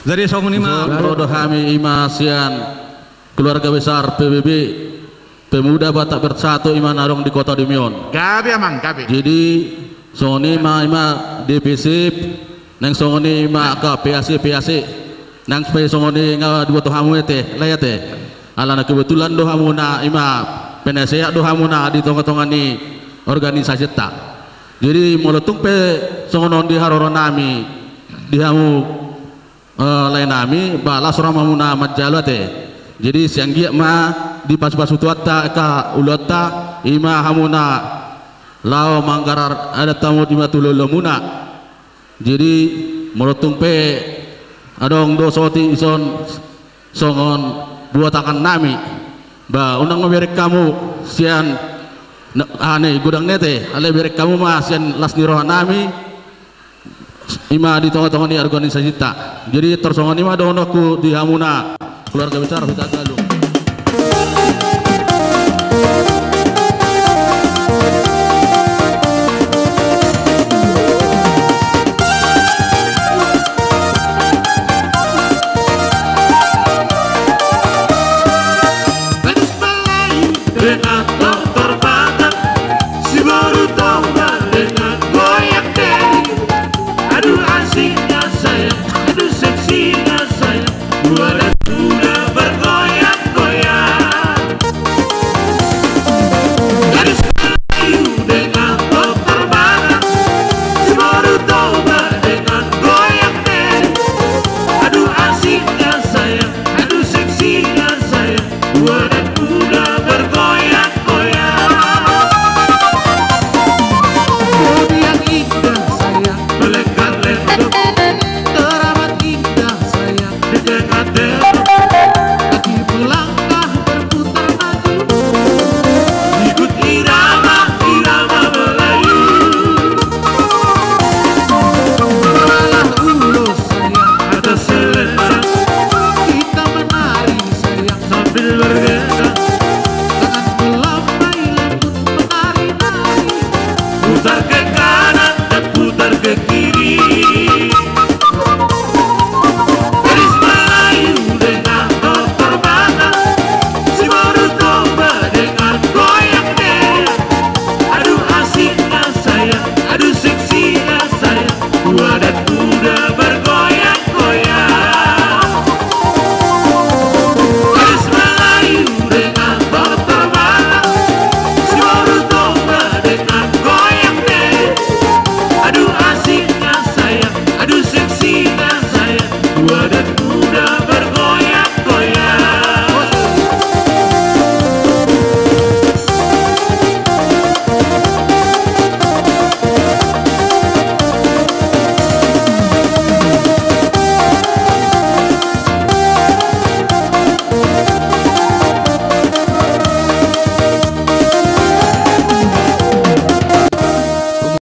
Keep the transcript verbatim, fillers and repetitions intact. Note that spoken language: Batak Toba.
Jadi songon i ma. Ro do hami i ma sian keluarga besar P B B, Pemuda Batak Bersatu i ma na adong di Kota Dimion. Gabe amang, gabe. Jadi songon i ma, i ma D P C, nang songon i ma angka P A C, P A C. Nang pe songon i nga diboto hamu ate, lae ate. Alana kebetulan do hamuna i ma penasehat do hamuna di tonga-tonga ni organisasinta. Jadi molo tung pe songon on di haroro nami di hamu, eh, lae nami, ba las roha ma hamuna manjalo ate. Jadi sai anggiat ma dipasupasu Tuhanta angka ulaonta, i ma hamuna laho manggarar adat hamu i ma tu hulahula muna. Jadi molo tung pe adong do soti ison songon buat tangan nami, ba unang ma bereng hamu sian na-, aha ni, godang ni ate, alai bereng hamu ma sian las ni roha nami, i ma di tonga-tonga ni organisasinta. Jadi tor songon i ma dohononku di hamuna keluarga besar Huta Galung.